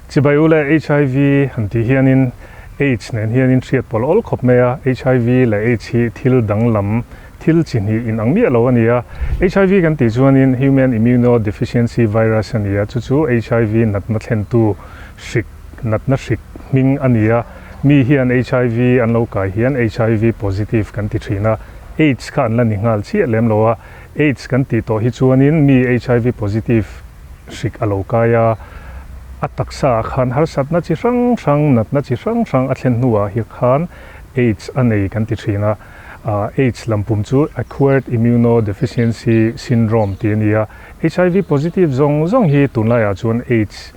Chibai u leh HIV han tih hianin AIDS nen hianin hriat pawlh awl khawp mai a, HIV leh AIDS hi thil danglam thil chi hnih inang miah lo a ni a. HIV kan tih chuanin Human Immunodeficiency Virus a ni a, chu chu HIV natna thlentu hrik, natna hrik hming a ni a. Mi hian HIV an lo kai hian HIV positive kan ti thin a, AIDS kha an la ni nghal chiah lem lo a. AIDS kan tih tawh hi chuanin mi HIV positive hrik a lo kai a, a taksa ah khan harsatna chi hrang hrang, natna chi hrang hrang a thlen hnuah hi khan AIDS a nei kan ti thin a. AIDS lampum chu Acquired Immunodeficiency Syndrome tih a ni a. HIV positive zawng zawng hi tunlaiah chuan AIDS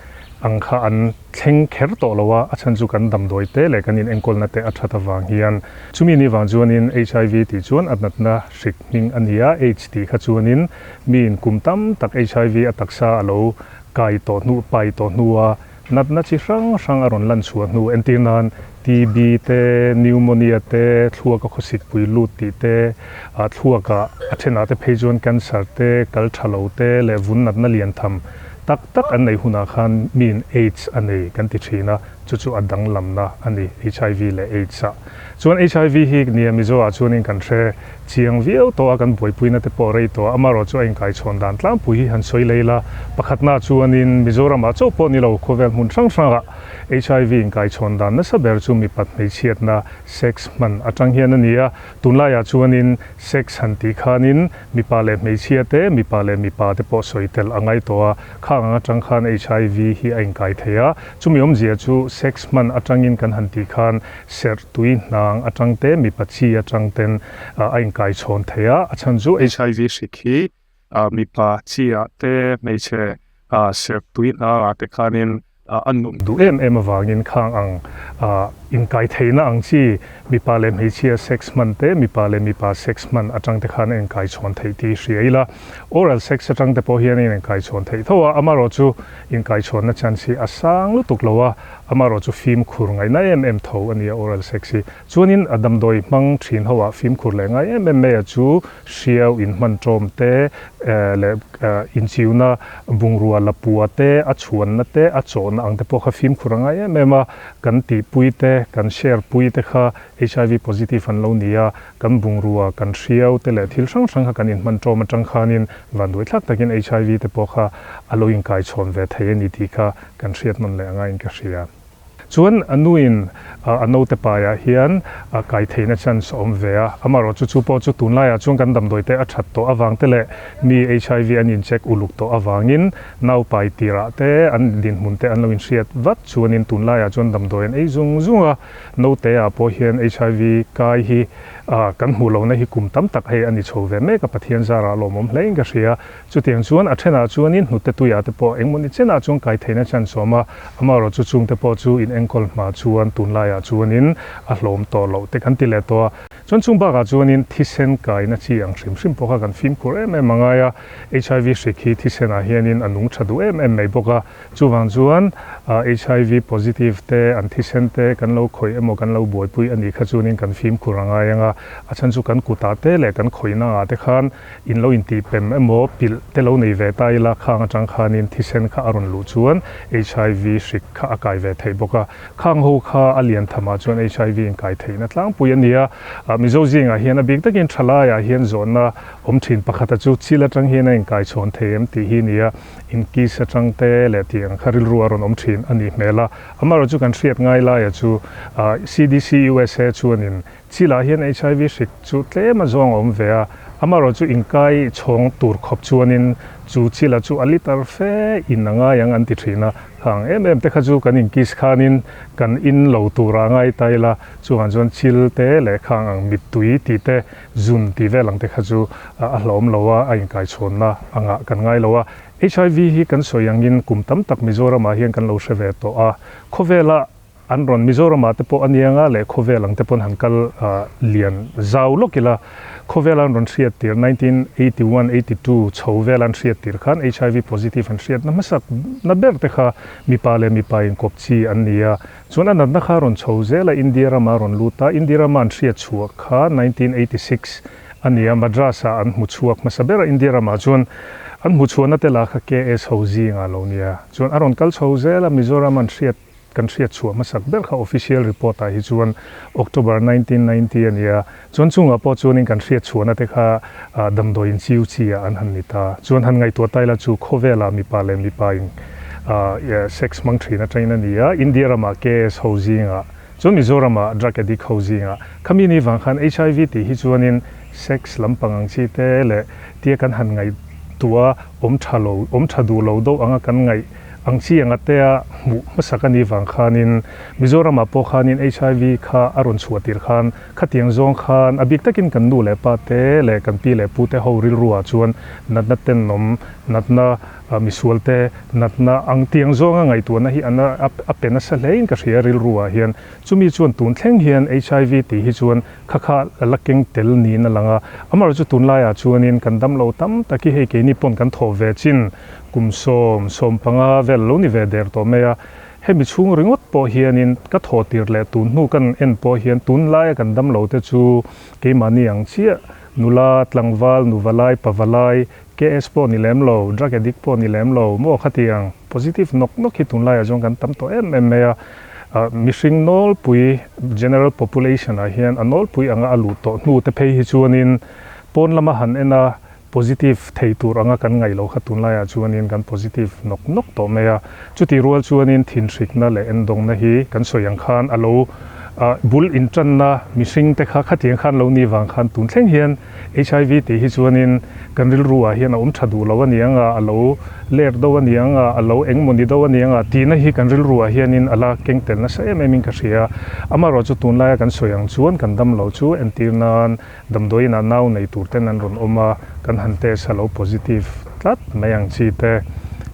ang kha an thleng kher tawh lo a, a chhan chu kan damdawi te leh kan inenkawlna te a that avang hian. Chumi ni vang chuanin HIV tih chuan a natna hrik hming a ni a, AIDS tih kha chuanin miin kum tam tak HIV a taksa a lo kai tawh hnu, pai tawh hnua natna chi hrang hrang a rawn lan chhuah hnu entir nan TB te, pneumonia te, thluaka khawsik pui lut tih te, thluaka a thenah te phei chuan cancer te, kal tha lo te leh vun natna lian tham tak tak an nei hunah khan miin AIDS a nei kan ti thin a, chu chu a danglamna a ni HIV leh AIDS ah. Chuan HIV hi nia Mizo ah chuanin kan hre chiang viau tawh a, kan buaipuina te pawh rei tawh a, amaherawh chu a inkaichhawn dan tlangpui hi han sawi lei la, pakhatna chuanin Mizoram ah chauh pawh ni lo khawvel hmun hrang hrang ah HIV inkaichhawn dan nasa ber chu mipat hmeichhiatna sex hman atang hian a ni a, tunlaiah chuanin sex han tih khanin Mipa leh hmeichhia te, mipa leh mipa te pawh sawi tel a ngai tawh a, khang ang atang khan HIV hi a inkai thei a, chumi awmzia chu sex hman atangin kan han tih khan serh tui hnang atang te, mipa chi atang ten a inkai chhawn thei a, a chhan chu HIV hrik hi mipa chi ah te, hmeichhe serh tui hnang ah te khanin A nuam duh em em avangin khang ang inkai theihna ang chi mipa leh hmeichhia sex hman te, mipa leh mipa sex hman atang te khan a inkai chhawn theih tih hria ila. Oral sex atang te pawh hian a inkai chhawn theih tho a, amaherawh chu inkai chhawnna chance hi a sang lutuk lo a, amaherawh chu fimkhur ngaihna em em tho a nia oral sex hi. Chuanin a damdawi hmang thin ho ah fimkhur leh ngai em em mai a chu hriau inhman tawm te leh inchiuna bungrua lapua te, a chhuanna te, a chawhna ang te pawh kha fimkhur a ngai em em a, kan tihpui te, kan share pui te kha HIV positive an lo ni a, kan bungrua, kan hriau te leh thil hrang hrang kha kan inhman tawm atang khanin vanduaithlak takin HIV te pawh kha a lo inkaichhawn ve thei a ni tih kha kan hriat nawn leh angaiin ka hria. Chuan a nuin a naute paiah hian kai theihna chance a awm ve a, amaherawh chu chu pawh chu tunlaiah chuan kan damdawi te a that tawh avang te leh mi HIV an incheck uluk tawh avangin nau pai tirah te an dinhmun te an lo inhriat vat chuanin tunlaiah chuan damdawi an ei zung zung a, naute ah pawh hian HIV kai hi kan hmuh lohna hi kum tam tak hei a ni chho ve mek a, Pathian zarah lawmawm hlein ka hria. Chutiang chuan a thenah chuanin hnute tuiah te pawh engmawni chenah chuan kai theihna chance awm a, amaherawh chu chungte pawh chu in enkawl hma chuan tunlaiah chuanin a hlawm tawh loh te kan ti leh tawh a. Chuan chung bakah chuanin thisen kaina chi ang hrim hrim pawh kha kan fimkhur em em a ngai a, HIV hrik hi thisenah hianin a nung tha duh em em mai bawk a, Chuvang chuan HIV positive te an thisen te kan lo khawih emaw kan lo buaipui a nih kha chuanin kan fimkhur a ngai ang a, a chhan chu kan kutah te leh kan khawihna ah te khan in lo intih pem emaw pilh te lo nei ve ta ila khang atang khanin thisen kha a rawn luh chuan HIV hrik kha a kai ve theih bawk a, khang ho kha a lian thamah chuan HIV inkai theihna tlangpui a ni a, Mizo zingah hian a bik takin thalaiah hian zawhna awm thin pakhata chu chil atang hian a inkai chhawn thei em tih hi a ni a. Inkis atang te leh tih ang kha rilru a rawn awm thin a nih hmel a. Amaherawh chu kan hriat ngai laia chu CDC USA chuanin chilah hian HIV hrik chu tlem a zawng a awm ve a. Amaherawh chu inkai chhawng tur khawp chuanin chu chila chu a litre fe in a ngai ang an ti thin a. Khang em em te kha chu kan inkis khanin kan in lo tura ngai ta ila chuvang chuan chil te leh khang ang mittui tih te Zun tih vel ang te kha chu a hlawm lo a, a inkaichhawnna angah kan ngai lo a. HIV hi kan sawi angin kum tam tak Mizoramah hian kan lo hre ve tawh a. Khawvela an rawn Mizoramah te pawh a nia nga leh khawvel ang te pawn han kal lian zau lawk ila khawvel an rawn hriat tir 1981, 82 chho vel an hriat tir khan HIV positive an hriat na hmasak na ber te kha mipa leh mipa inkawp chi an ni a. Chuan a natna kha rawn chho zel a India rama rawn lut a, India rama an hriat chhuah kha 1986 a ni a, Madras ah an hmu chhuak hmasa ber a India ramah chuan an hmu chhuahna te lah kha KS ho zingah lo nia. Chuan a rawn kal chho zel a, Mizoram an hriat kan hriat chhuah hmasak ber kha official report ah hi chuan October 1990 a ni a, chuan chungah pawh chuanin kan hriat chhuahna te kha damdawiin chiu chi ah an han ni ta. Chuan han ngaihtuah ta ila chu khawvelah mipa leh mipa in sex hmang thin atangin a ni a, India ramah KS ho zingah chuan Mizoramah drug addict ho zingah khami ni vang khan HIV tih hi chuanin sex lampang ang chi te leh tia kan han ngaihtuah awm tha lo awm tha duh lo deuh anga kan ngaih Ang chi anga tea hmuh hmasak a nih vang khanin Mizoramah pawh khanin HIV kha a rawn chhuah tir khan khatiang zawng khan a bik takin kan nu leh pa te leh kan pi leh pu te ho rilruah chuan natna tenawm, natna misual te, natna ang tiang zawnga ngaihtuahna hi an a pe nasa hlein ka hria rilruah hian. Chumi chuan tun thleng hian HIV tih hi chuan kha kha la keng tel niin a lang a, amaherawhchu tunlaiah chuanin kan damlo tam tak hi hei keini pawn kan thawh ve chin Kum 10, 15 vel lo ni ve der tawh mai a, hemi chhung ringawt pawh hianin ka thawh tir leh tun hnu kan en pawh hian tunlaia kan damlo te chu keimahni ang chiah, nula, tlangval, nuvalai, pavalai, KS pawh ni lem lo, drug addict pawh ni lem lo maw khatiang positive nawk nawk hi tunlaiah chuan kan tam tawh em em mai a, mihring nawlpui, general population ah hian a nawlpui anga a luh tawh hnu te phei hi chuanin pawn lama han en a, Positive thei tur anga kan ngaih loh kha tunlaiah chuanin kan positive nawk nawk tawh mai a. Chutih rual chuanin thinhrikna leh endawngna hi kan sawi ang khan a lo bul intanna mihring te kha khatiang khan lo ni vang khan tun thleng hian HIV tih hi chuanin kan rilru ah hian a awm tha duh lo a ni ang a, a lo ler do a ni ang a, a lo engmawni do a ni ang a tihna hi kan rilru ah hianin a la keng tel nasa em em in ka hria. Amaherawhchu tunlaia kan sawi ang chuan kan damlo chu entir nan Damdawiin ah nau nei tur ten an rawn awm a, kan han test a lo positive tlat mai ang chi te.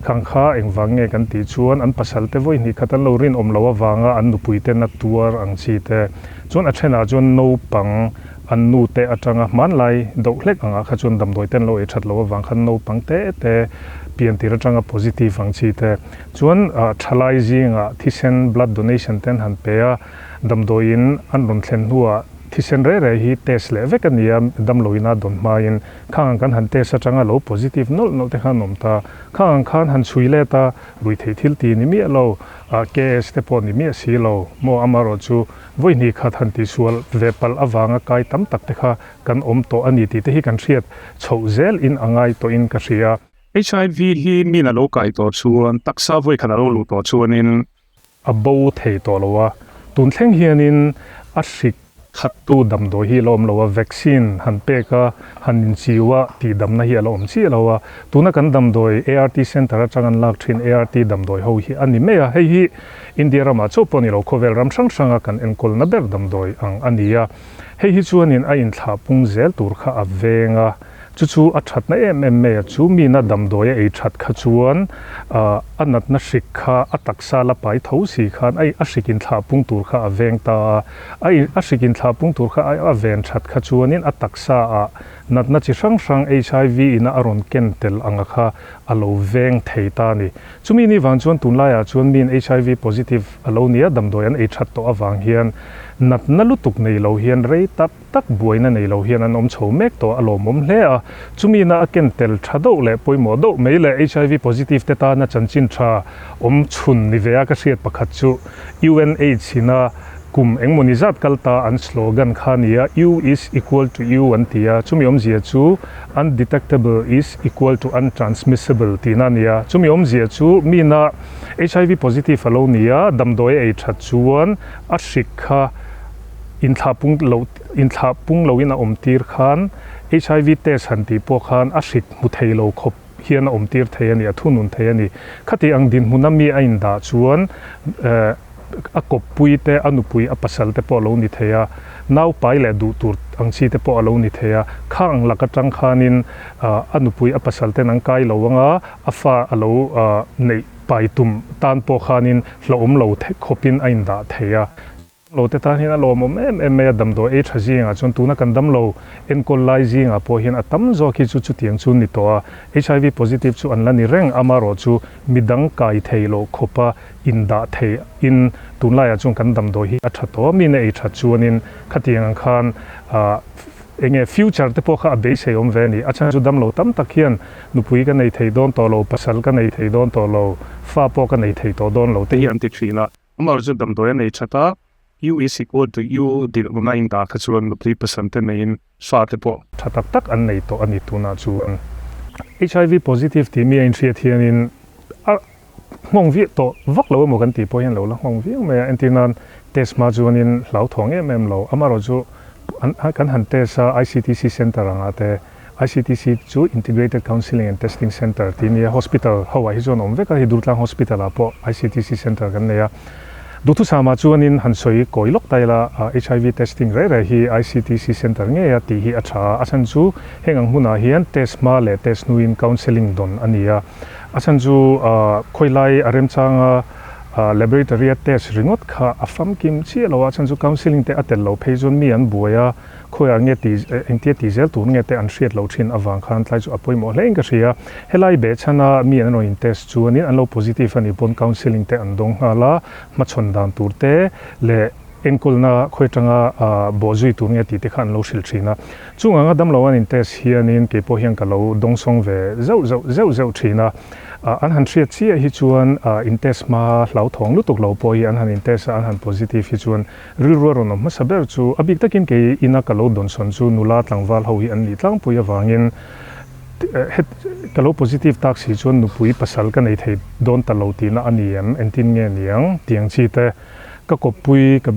Khang kha engvang nge kan tih chuan an pasal te vawi hnih khat an lo rinawm loh avanga an nupui ten a tuar ang chi te. Chuan a thenah chuan naupang an nu te atanga hmanlai doh hlek angah kha chuan damdawi ten lo ei that loh avang khan naupang te te pian tir atanga positive ang chi te. Chuan thalai zingah thisen blood donation ten han pe a, damdawiin an rawn thlen hnuah Thisen reh reh hi test leh vek a ni a, damlo ina dawn hmain khang ang kan han test atanga lo positive nawlh nawlh te khan an awm ta. Khang ang khan han chhui let a, ruihtheih thil ti ni miah lo, KS te pawh ni miah si lo maw amaherawh chu vawi hnih khat han tihsual ve palh avanga kai tam tak te kha kan awm tawh a ni tih te hi kan hriat chhoh zel in a ngai tawhin ka hria. HIV hi min a lo kai tawh chuan taksa vawi khat a lo luh tawh chuanin A bo thei tawh lo a, tun thleng hianin a hrik khattu damdawi hi a la awm lo a, vaccine han pek a, han inchiu a, tih damna hi a la awm chiah lo a. Tuna kan damdawi ART Centre atang an lak thin ART damdawi ho hi a ni mai a, hei hi India ramah chauh pawh ni lo, khawvel ram hrang hranga kan enkawlna ber damdawi ang a ni a. Hei hi chuanin a inthlah pung zel tur kha a veng a. Chu chu a thatna em em mai a, chu mina damdawi a ei that kha chuan a natna hrik kha a taksa la pai tho si khan a a hrik inthlah pung tur kha a veng ta a, a a hrik inthlah pung tur kha a ven that kha chuanin a taksa ah natna chi hrang hrang HIV ina a rawn ken tel anga kha a lo veng thei ta a ni. Chumi ni vang chuan tunlaiah chuan miin HIV positive a lo nia damdawi an ei that tawh avang hian natna lutuk nei lo hian rei tak tak buaina nei lo hian an awm chho mek tawh a lawmawm hle a, chumi na a ken tel tha deuh leh pawimawh deuh mai leh HIV positive te tana chanchin tha awm chhun ni ve a ka hriat pakhat chu UNAIDS ina kum engmawni zat kal ta an slogan kha a ni a, U is equal to U an ti a, chumi awmzia chu undetectable is equal to untransmissible tihna a ni a, chumi awmzia chu mi na HIV positive a lo ni a, damdawi a ei that chuan a hrik kha Inthlah pung lo inthlah pung loin a awm tir khan HIV test han tih pawh khan a hrik hmu thei lo khawp hian a awm tir thei a ni, a thunun thei a ni. Khati ang dinhmuna mi a indah chuan eh a kawppui te, a nupui, a pasal te pawh a lo ni thei a, nau pai leh duh tur ang chi te pawh a lo ni thei a. Kha ang lak atang khanin a nupui, a pasal ten an kai lo anga a fa a lo neih. pai tum tan pawh khanin hlauhawm lo khawpin a indah thei a. Lo te tan hian a lawmawm em em mai a, damdawi ei tha zingah chuan tuna kan damlo enkawl lai zingah pawh hian a tam zawk hi chu chutiang chu ni tawh a, HIV positive chu an la ni reng, amaherawh chu midang kai thei loh khawpa indah thei in tunlaiah chuan kan damdawi hi a tha tawh a, mi na ei that chuanin khatiang ang khan ah enge future te pawh kha a beisei awm ve a ni, a chhan chu damlo tam tak hian nupui ka nei thei dawn tawh lo, pasal ka nei thei dawn tawh lo, fa pawh ka nei thei tawh dawn lo te hi an ti thin a. Amah chu damdawi a nei that a, U is equal to U dinhmun a indah kha chuan nupui pasal te neiin fa te pawh tha tak tak an nei tawh a ni tunah chuan. HIV positive tih mi a inhriat hianin a nghawng viah tawh vak lo emaw kan tih pawh hian lo la nghawng viau mai a, entir nan test hma chuanin hlauthawng em em lo, amaherawh chu kan han test a ICTC centre angah te ICTC chu Integrated Counselling and Testing Centre tih nia hospital ho ah hi chuan a awm vek a, hei Durtlang Hospital ah pawh ICTC Centre kan nei a. Duhthusam ah chuanin han sawi kawi lawk ta ila HIV testing reh reh hi ICTC Centre ngei a tih hi a tha a, a chhan chu heng ang hmunah hian test hma leh test hnuin counselling dawn a ni a, a chhan chu khawilai a remchanga laboratory a test ringawt kha a famkim chiah lo a, a chhan chu counselling te a tel loh phei chuan mi an buai a. Khawiah nge tih engtia tih zel tur nge te an hriat loh thin avang khan tlai chu a pawimawh hle in ka hria. Helai behchhana mi an rawn in test chuanin an lo positive a nih pawn counselling te an dawng nghal a, hmachhawn dan tur te leh enkawlna khawi atanga bawhzui tur nge tih te kha an lo hrilh thin a. Chung anga damlo an in test hianin keipawh hian ka lo dawngsawng ve zeuh zeuh zeuh zeuh thin a. An han hriat chiah hi chuan in test hma hlauthawng lutuk lo pawh hi an han in test a, an han positive hi chuan Rilru a rawn awm hmasa ber chu a bik takin kei ina ka lo dawnsawn chu nula tlangval ho hi an nih tlangpui avangin het ka lo positive tak si chuan nupui pasal ka nei thei dawn ta lo tihna a ni em, entin nge niang tiang chi te ka kawppui ka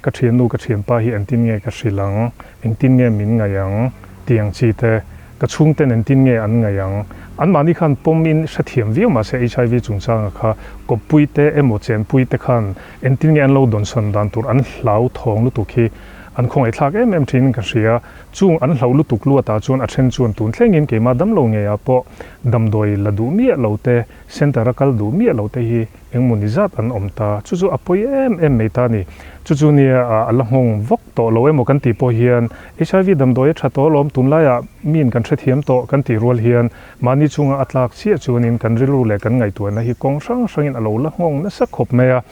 ka thiannu ka thianpa hi entin nge ka hrilh ang, engtin nge min ngaih ang tiang chi te. Ka chhungten entin nge an ngaih ang? Anmahni khan pawmin hrethiam viau mahse HIV chungchanga kha kawppui te emaw chenpui te khan entin nge an lo dawnsawn dan tur an hlau thawng lutuk hi an khawngaihthlak em em thin ka hria. Chung an hlauh lutuk luatah chuan a then chuan tun thlengin keimah damlo ngeiah pawh damdawi la duh miah lo te, centre a kal duh miah lo te hi Engmawni zat an awm ta, chu chu a pawi em em mai ta a ni. Chu chu nia a la nghawng vak tawh lo emaw kan tih pawh hian HIV damdawi a tha tawh alawm, tunlaiah miin kan hrethiam tawh kan tih rual hian mahni chunga a tlak chiah chuanin kan rilru leh kan ngaihtuahna hi kawng hrang hrangin a lo la nghawng nasa khawp mai a.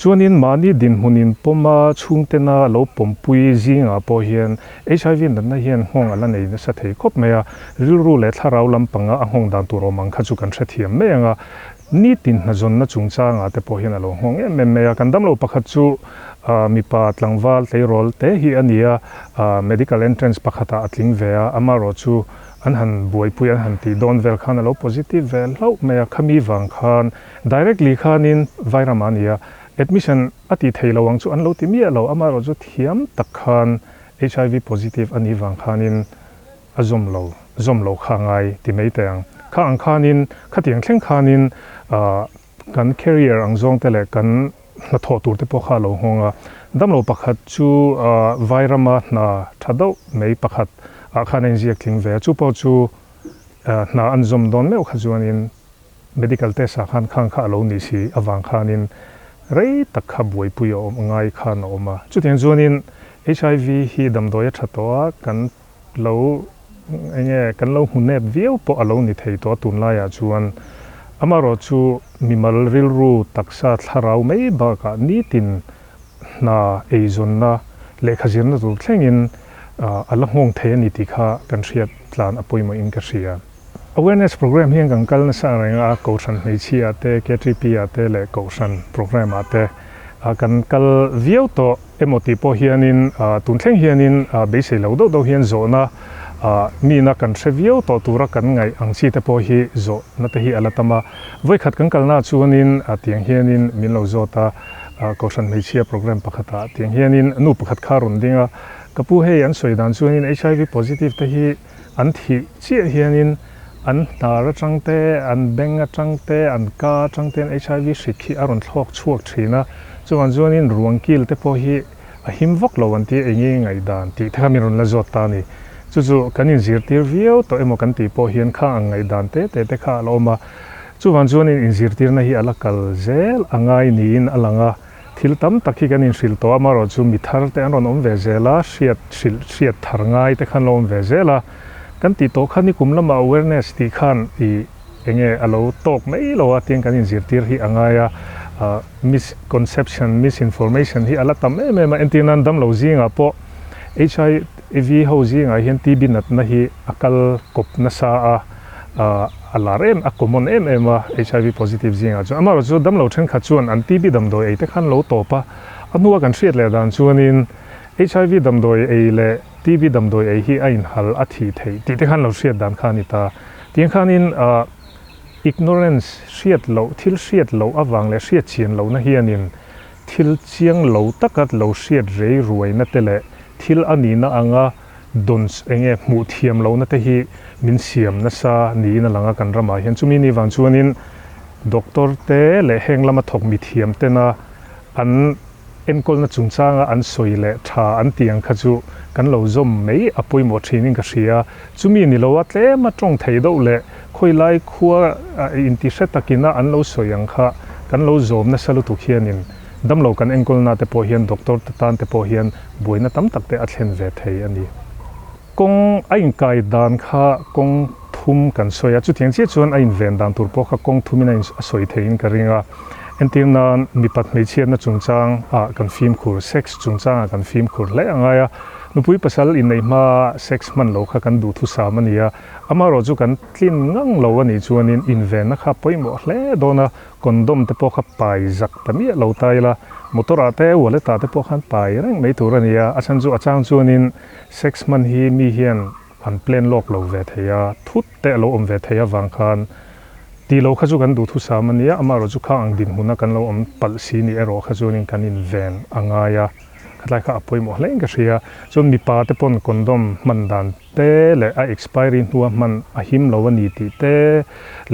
Chuanin mahni dinhmunin pawma chhungtena lo pawmpui zingah pawh hian HIV natna hian nghawng a la nei nasa thei khawp mai a, rilru leh thlarau lampanga a nghawng dan tur awm ang kha chu kan hrethiam mai ang a. Nitin hnazawnna chungchangah te pawh hian a lo nghawng em em mai a, kan damlo pakhat chu mipa tlangval tleirawl te hi a ni a, medical entrance pakhatah a tling ve a, amaherawh chu an han buaipui an han tih dawn vel khan a lo positive ve hlauh mai a, khami vang khan directly khanin Vairamah a ni a, admission a tih theih loh ang chu an lo ti miah lo, amaherawh chu thiam tak khan HIV positive a nih vang khanin a zawm lo, zawm lo kha ngai ti mai teh ang. Kha ang khanin, khatiang thleng khanin kan career ang zawng te leh kan hnathawh tur te pawh kha a lo nghawng a. Damlo pakhat chu Vairama hna tha deuh mai pakhat ah khan a inziak tling ve a, chu pawh chu hna an zawm dawn meuh kha chuanin medical test ah khan khang kha a lo nih si avang khanin rei tak kha buaipui a awm ngai khan a awm a. Chutiang chuanin HIV hi damdawi a tha tawh a, kan Lo enge kan lo hmu nep viau pawh a lo ni thei tawh a tunlaiah chuan amaherawh chu mimal rilru taksa thlarau mai bakah nitin hna eizawnna lehkha zirna tur thlengin a la nghawng thei a ni tih kha kan hriat tlan a pawimawhin ka hria. Awareness program hian kan kal nasa reng a, Kohhran hmeichhia te, KTP ah te leh Kohhran program ah te kan kal viau tawh. Emaw tih pawh hianin tun thleng hianin beisei lo deuh deuh hian zawhna nihna kan hre viau tawh tura kan ngaih ang chi te pawh hi zawhna te hi a la tam a. Vawikhat kan kalnaah chuanin tiang hianin min lo zawt a, Kohhran hmeichhia program pakhatah tiang hianin nu pakhat kha a rawn ding a, Ka pu hei an sawi dan chuanin HIV positive te hi an thih chiah hianin an hnar atang te, an beng atang te, an ka atang te hian HIV hrik hi a rawn thlawk chhuak thin a, chuvang chuanin ruang kil te pawh hi a him vak lo an ti a, enge ngaihdan tih te kha min rawn la zawt ta a ni. Chu chu kan inzirtir viau tawh emaw kan tih pawh hian khang ang ngaihdan te te te kha a la awm a. Chuvang chuanin inzirtirna hi a la kal zel a ngai niin a lang a, thil tam tak hi kan inhrilh tawh a, amaherawhchu mi thar te an rawn awm ve zel a, hriat hrilh hriat thar ngai te khan lo awm ve zel a, kan tih tawh khan nikum lama awareness tih khan ih enge a lo tawk mai lo a tiang kan inzirtir hi a ngai a, misconception, misinformation hi a la tam em em a, entir nan damlo zingah pawh HIV ho zingah hian TB natna hi a kal kawp nasa a, a lar em, a common em em a HIV positive zingah chuan. Amaherawhchu damlo thenkhat chuan an TB damdawi ei te khan lo tawp a, a hnua kan hriat leh dan chuanin HIV damdawi ei leh TB damdawi ei hi a inhal a thih theih tih te khan lo hriat dan kha a ni ta. Tiang khanin ignorance hriat loh, thil hriat loh avang leh hriat chian lohna hianin thil chiang lo taka lo hriat rei ruaina te leh thil a nihna anga dawn enge hmuh thiam lohna te hi min siam nasa niin a lang a kan ramah hian. Chumi ni vang chuanin doctor te leh heng lama thawk mithiam tena an enkawlna chungchanga an sawi leh tha an tih ang kha chu kan lo zawm mai a pawimawh thinin ka hria. Chumi ni loa tlema tawng thei deuh leh khawilai khua intihre takina an lo sawi ang kha kan lo zawm nasa lutuk hianin damlo kan enkawlna te pawh hian doctor te tan te pawh hian buaina tam tak te a thlen ve thei a ni. Kawng a inkai dan kha kawng thum kan sawi a, chutiang chiah chuan a inven dan tur pawh kha kawng thumin a sawi theiin ka ring a. Entir nan mipat hmeichhiatna chungchang ah kan fimkhur, sex chungchang ah kan fimkhur hle a ngai a. Nupui pasal inneih hma sex hman lo kha kan duhthusam a ni a, amaherawh chu kan tlin ngang lo a nih chuanin invenna kha pawimawh hle dawn a, condom te pawh kha pai zak ta miah lo ta ila, motor ah te wallet ah te pawh khan pai reng mai tur a ni a, a chhan chu a chang chuanin Sex hman hi mi hian an plan lawk lo ve thei a, thut te a lo awm ve thei avang khan ti lo kha chu kan duhthusam a nia, amaherawh chu khang ang dinhmuna kan lo awm palh si ni erawh kha chuanin kan inven a ngai a, khatlai kha a pawimawh hlein ka hria. Chuan mipa te pawn condom hman dan te leh a expiry hnua hman a him lo a ni tih te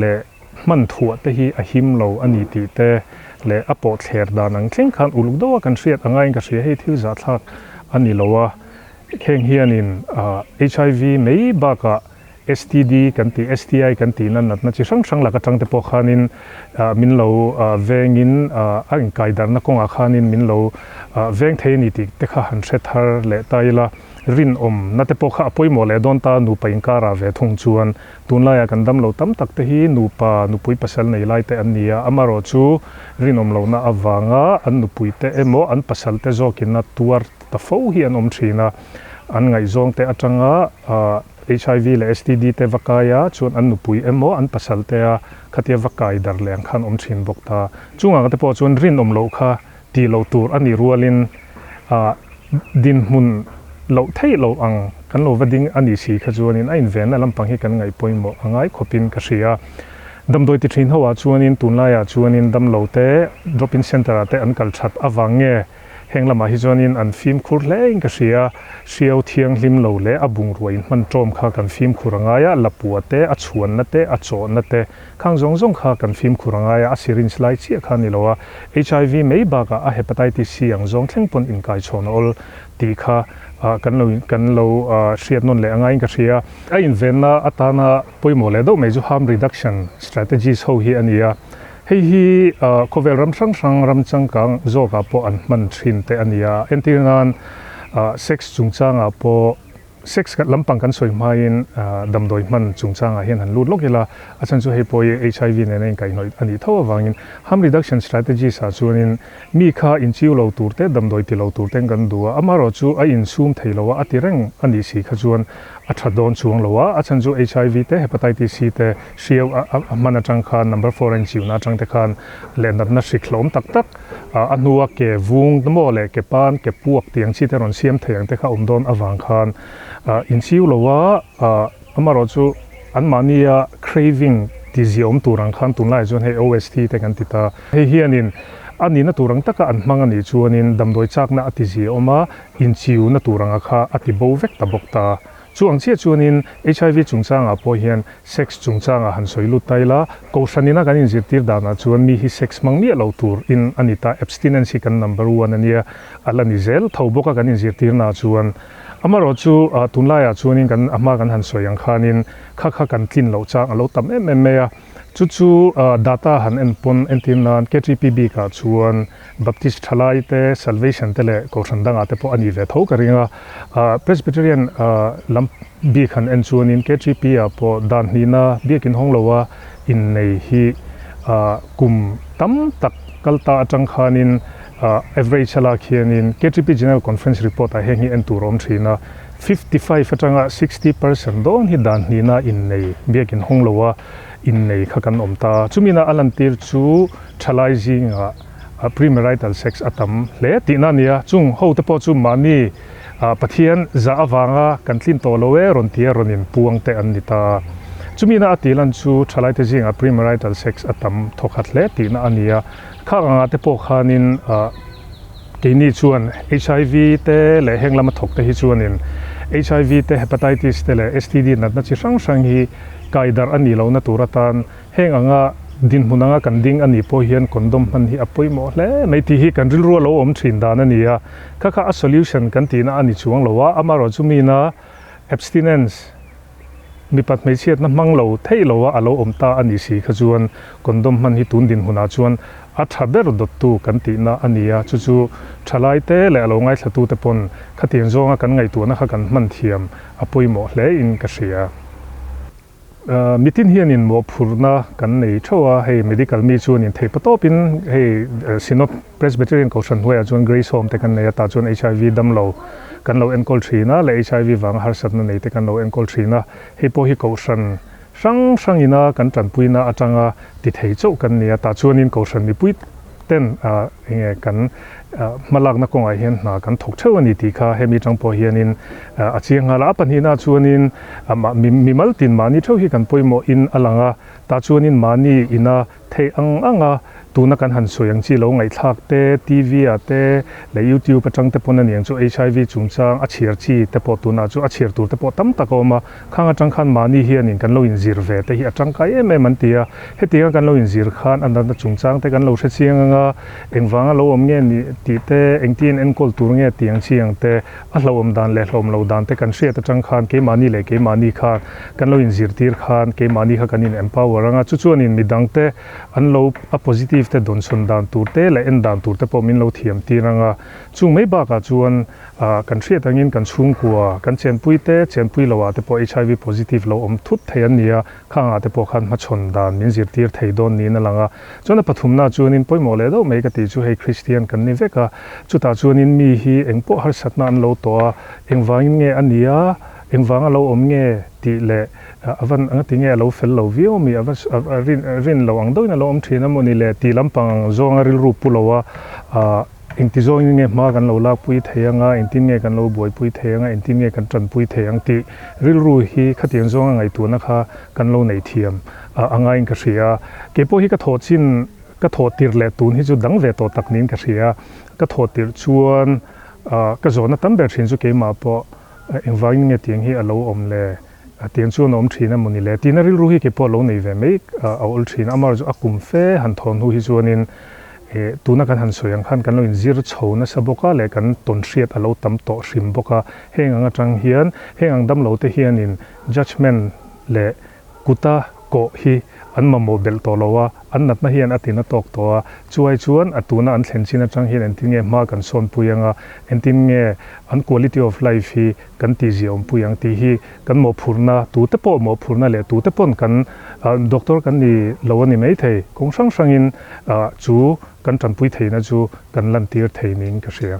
leh hman thuah te hi a him lo a ni tih te leh a pawh thler dan ang thleng khan uluk deuha kan hriat a ngaiin ka hria, hei thil zahthlak a ni lo a, heng hianin HIV mai bakah STD kan tih, STI kan tihna natna chi hrang hrang lak atang te pawh khanin min lo vengin a inkaidarna kawngah khanin min lo veng thei a ni tih te kha han hre thar leh ta ila, rinawmna te pawh kha a pawimawh leh dawn ta nupa inkarah ve thung chuan. Tunlaiah kan damlo tam tak te hi nupa, nupui pasal nei lai te an ni a, amaherawh chu rinawm lohna avanga an nupui te emaw an pasal te zawkina tuar ta fo hi an awm thin a, an ngaihzawng te atanga HIV leh STD te va kai a, chuan an nupui emaw an pasal te a khatia va kai dar leh ang khan awm thin bawk ta. Chungah te pawh chuan rinawm loh kha tih loh tur a nih rualin dinhmun loh theih loh ang kan lo va ding a nih si kha chuanin a invenna lampang hi kan ngaih pawimawh a ngai khawpin ka hria. Damdawi ti thin ho ah chuanin tunlaiah chuanin damlo te drop in centre ah te an kal that avang nge heng lamah hi chuanin an fimkhur hlein ka hria. Hriau thianghlim lo leh a bungrua inhman tawm kha kan fimkhur a ngai a, lapua te, a chhuanna te, a chawhna te, Khang zawng zawng kha kan fimkhur a ngai a, a syringe lai chiah kha a ni lo a, HIV mai bakah a hepatitis C ang zawng thleng pawn inkaichhawn a awl tih kha kan lo kan lo hriat nawn leh a ngaiin ka hria. A invenna atana pawimawh leh deuh mai chu harm reduction strategies ho hi a ni a, hei hi khawvel ram hrang hrang ram changkang zawkah pawh an hman thin te a ni a, entir nan sex chungchangah pawh Sex lampang kan sawi hmain damdawi hman chungchangah hian han lut lawk ila, a chhan chu hei pawh hi HIV nena inkaihhnawih a nih tho avangin harm reduction strategies ah chuanin mi kha inchiu lo tur te, damdawi ti lo tur ten kan duh a, amaherawh chu a insum thei lo a, a ti reng a nih si kha chuan a tha dawn chuang lo a, a chhan chu HIV te, Hepatitis C te hriau a hman atang khan number four a inchiuna atang te khan leh natna hrik hlawm tak tak A hnua ke vung maw leh ke pan, ke puak tih ang chi te rawn siam thei ang te kha awm dawn avang khan inchiu lo a, amaherawh chu anmahnia craving ti ziaawm tur ang khan tunlaiah chuan hei OST te kan ti ta. Hei hianin a nihna tur ang taka an hmang a nih chuanin damdawi chakna a ti ziaawm a, inchiuna tur anga kha a ti bo vek ta bawk ta. Chu ang chiah chuanin HIV chungchangah pawh hian sex chungchangah han sawi lut ta ila, Kohhranina kan inzirtir danah chuan mi hi sex hmang miah lo tur in a ni ta, abstinence hi kan number one a nia, a la ni zel tho bawk a kan inzirtirnaah chuan. Amaherawhchu tunlaiah chuanin kan a hma kan han sawi ang khanin kha kha kan tlin loh chang a lo tam em em mai a. Chu chu data han en pawn entir nan KTP bikah chuan Baptist thalai te, Salvation te leh Kohhran dangah te pawh a nih ve tho ka ring a. Presbyterian lam bik han en chuanin KTP ah pawh dan hnihna biakin hawng loa innei hi kum tam tak kal ta atang khanin average a lak hianin KTP General Conference report ah heng hi en tur a awm thin a, 55 atanga 60% dawn hi dan hnihna innei biakin hawng loa innei kha kan awm ta. Chumina a lantir chu thalai zingah premarital sex a tam hle tihna a ni a, chung ho te pawh chu mahni Pathian zah avanga kan tlin tawh lo e rawn tia rawn inpuang te an ni ta. Chumina a tih lan chu thalaite zingah premarital sex a tam thawkhat hle tihna a ni a, khak angah te pawh khanin keini chuan HIV te leh heng lama thawk te hi chuanin HIV te, Hepatitis te leh STD natna chi hrang hrang hi kai darh a nih lohna tur atan Heng anga dinhmun anga kan ding a nih pawh hian condom hman hi a pawimawh hle mai tih hi kan rilru a lo awm thin dan a ni a, kha kha a solution kan tihna a ni chuang lo a, amaherawh chu mina abstinence mipat hmeichhiatna hmang lo theih lo a a lo awm ta a nih si kha chuan condom hman hi tun dinhmunah chuan a tha ber dawttu kan tihna a ni a, chu chu thalai te leh a lo ngaithlatute pawn khatiang zawnga kan ngaihtuahna kha kan hman thiam a pawimawh hle in ka hria. Mitin hianin mawhphurhna kan nei theuh a, hei medical mi chuanin thei patawpin hei Synod Presbyterian Kohhran hnuaiah chuan Grace Home te kan nei a, tah chuan HIV damlo kan lo enkawl thin a leh HIV vanga harsatna nei te kan lo enkawl thin a, hei pawh hi Kohhran hrang hrangina kan tanpuina atanga ti thei chauh kan ni a, tah chuanin Kohhran mipui ten enge kan hmalakna kawngah hian hna kan thawk theuh a ni tih kha hemi atang pawh hianin a chiang nghal a. A pahnihna chuanin mimal tin mahni theuh hi kan pawimawh in a lang a, tah chuanin mahni ina theih ang ang a tuna kan han sawi ang chi lo ngaihthlak te, TV ah te leh YouTube atang te pawn a niang chu HIV chungchang a chhiar chi te pawh tunah chu a chhiar tur te pawh tam tak a awm a. Khang atang khan mahni hianin kan lo inzir ve te hi a tangkai em em an ti a, hetianga kan lo inzir khan a natna chungchang te kan lo hre chiang ang a, engvanga lo awm nge ni tih te, engtin enkawl tur nge tih ang chi ang te, a hlauhawm dan leh hlauhawm lo dan te kan hriat atang khan keimahni leh keimahni khan kan lo inzirtir khan keimahni kha kan in empower ang a, chu chuanin midang te an lo a positive te dawnsawn dan tur te leh en dan tur te pawh min lo thiam tir ang a, chung mai bakah chuan Kan hriat angin kan chhungkua, kan chenpui te, chenpui loah te pawh HIV positive lo awm thut thei an ni a, khangah te pawh khan hmachhawn dan min zirtir thei dawn niin a lang a. Chuan a pathumna chuanin pawimawh leh deuh mai ka tih chu hei Kristian kan ni vek a, chutah chuanin mi hi engpawh harsatna an lo tawh a, engvangin nge a ni a, engvanga lo awm nge tih leh a van anga ti nge a lo fel lo viau ami, a va rin lo ang deuhin a lo awm thin a mawni le tih lampang ang zawnga rilru pu lo a, Engti zawngin nge hma kan lo lakpui thei ang a, engtin nge kan lo buaipui thei ang a, engtin nge kan tanpui thei ang tih rilru hi khatiang zawnga ngaihtuahna kha kan lo nei thiam a ngaiin ka hria. Kei pawh hi ka thawh chin, ka thawh tirh leh tun hi chu dang ve tawh tak niin ka hria. Ka thawh tirh chuan ka zawhna tam ber thin chu keimah pawh engvangin nge tiang hi a lo awm le, tiang chuan a awm thin a mawni le tihna rilru hi kei pawh a lo nei ve mai a awl thin. Amaherawhchu a kum fe han thawn hnu hi chuanin Eh, tuna kan han sawi ang khan kan lo inzir chho nasa bawk a leh kan tawn hriat a lo tam tawh hrim bawk a. Heng ang atang hian, heng ang damlo te hianin judgement leh kuta kawh hi an mamawh belh tawh lo a, an natna hian a tina tawk tawh a. Chuai chuan a tuna an thlen chin atang hian engtin nge hma kan sawnpui ang a, engtin nge an quality of life hi kan tihzia awmpui ang tih hi kan mawhphurhna, tute pawh mawhphurhna leh tute pawn kan doctor kan ni lo a ni maithei, kawng hrang hrangin chu kan tanpui theihna chu kan lantir thei niin ka hria.